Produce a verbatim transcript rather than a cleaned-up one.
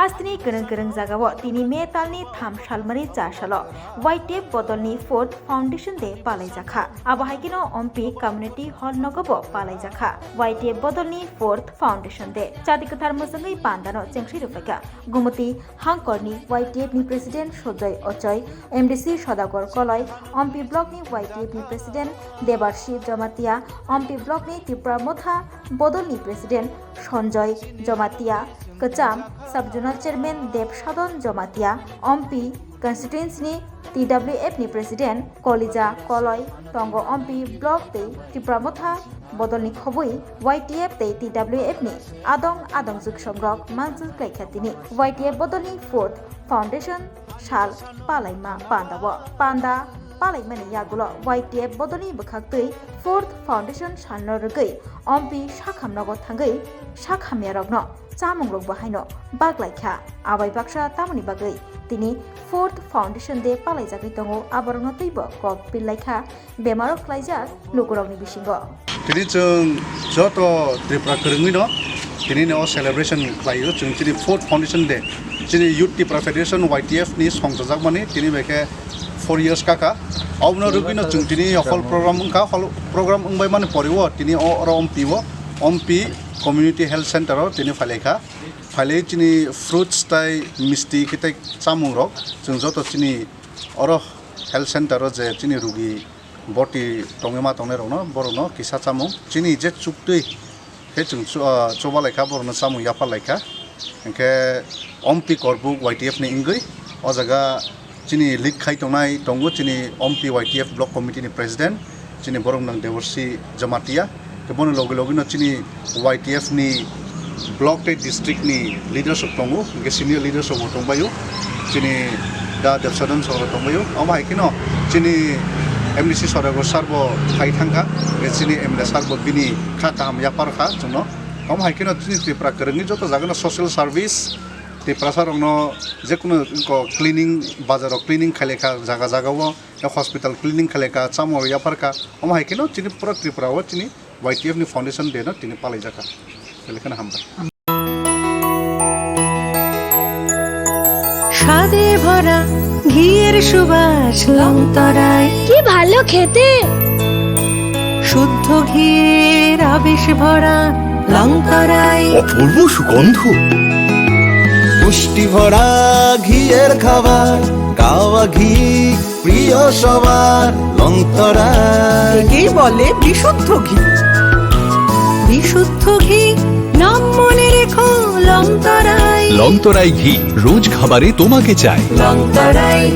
Hasteni kwrwng kwrwng jagao tini May talni tham salmani cha salo Y T F bodolni fourth Foundation Day palaijakha. Abo hai kheno Ompi Community Hall nogobo palaijakha Y T F bodolni fourth Foundation Day. Chati kwthar mwchangwi pandano chengswi rwphaikha Gumoti Hangkorni Y T F ni President Sojoy Ochoi, M D C Sodagor Koloi, Ompi Block ni Y T F ni President Debarshi Jamatia, Ompi Block ni Tipra Motha Bodolni President Sanjoy Jamatia, Kwcham Sub-Zonal Chairman Dev Sadon Jamatia, Ompi Constituency ni T W F ni President Kolija Koloi, tongo Ompi Block tei Tipra Motha Bodolni khobwi Y T F tei T W F ni adong adong jwksongrok manjak laikha tini. Y T F Bodolni fourth Foundation sal palaima pandao. Panda palaimani yagulo Y T F Bodolni bwkhaktwi fourth Foundation salno rwgwi Ompi sakham nogo thangwi sakhamyarokno chamungrokbo haino baklaikha. Abai baksa tamoni bagwi tini fourth Foundation Day palaijagwi tongo, aborokno twibo kok pillaikha bemaro khlaijak lukurokni bisingo. Tini chwng joto Tripura kwrwngwino tini no celebration khlaio chwng chini fourth Foundation Day. Chini Youth Tipra Federation Y T F ni songchajakmani tini bai khe four years kaka. Obono rwgwino chwng tini hol program wngkha, hol program wngbaimani poreo tini o oro Ompi o, Ompi Community Health Center o tini phailaikha. Phailai chini fruits tai misti khe tai chamungrok chwng joto chini oro health center o je chini rugi boti tongwi ma tongnai rokno, borokno kisa chamung chini je chuktwi khe chwng chu-, ah, chuba laikha, borokno chamung yaphar laikha. Hinkhe Ompi Korbuk Y T F ni wngwi o jaga chini lead khai tongnai tongo chini Ompi Y T F Block Committee ni President, chini borok nang Deborsi Jamatia. Tei bono logi logi no chini Y T F ni block tei district ni leaders rok tongo, hinkhe senior leaders rok bo tongbaio, chini da Debsadon sir rok tongbaio. Omo hai kheno chini M D C Sodagar sir bo phai thangkha, hinkhe chini M L A sir bo bini kha kaham yapar kha chwngno. Omo hai kheno chini Tripura kwrwngni joto jaga no social service, Tiprasa rok no jekunu ko cleaning, bazar rok cleaning khailai kha jaga jaga o, hospital cleaning khailai kha, chamung rok yapar kha. Omo hai kheno chini pura Tripura o chini Y T F ni foundation day no tini palai jakha. Belai kheno hambai. স্বাদে ভরা ঘিয়ের সুবাস লংতরায়। কি ভালো খেতে। শুদ্ধ ঘিয়ের আবেশ ভরা লংতরায়। অপূর্ব সুগন্ধ। পুষ্টি ভরা ঘিয়ের খাবার, গাওয়া ঘি প্রিয় সবার, লংতরায়। একেই বলে বিশুদ্ধ ঘি। বিশুদ্ধ ঘি, নাম মনে রেখো, লংতরায়। লংতরায় ঘি, রোজ খাবারে তোমাকে চাই। লংতরায়।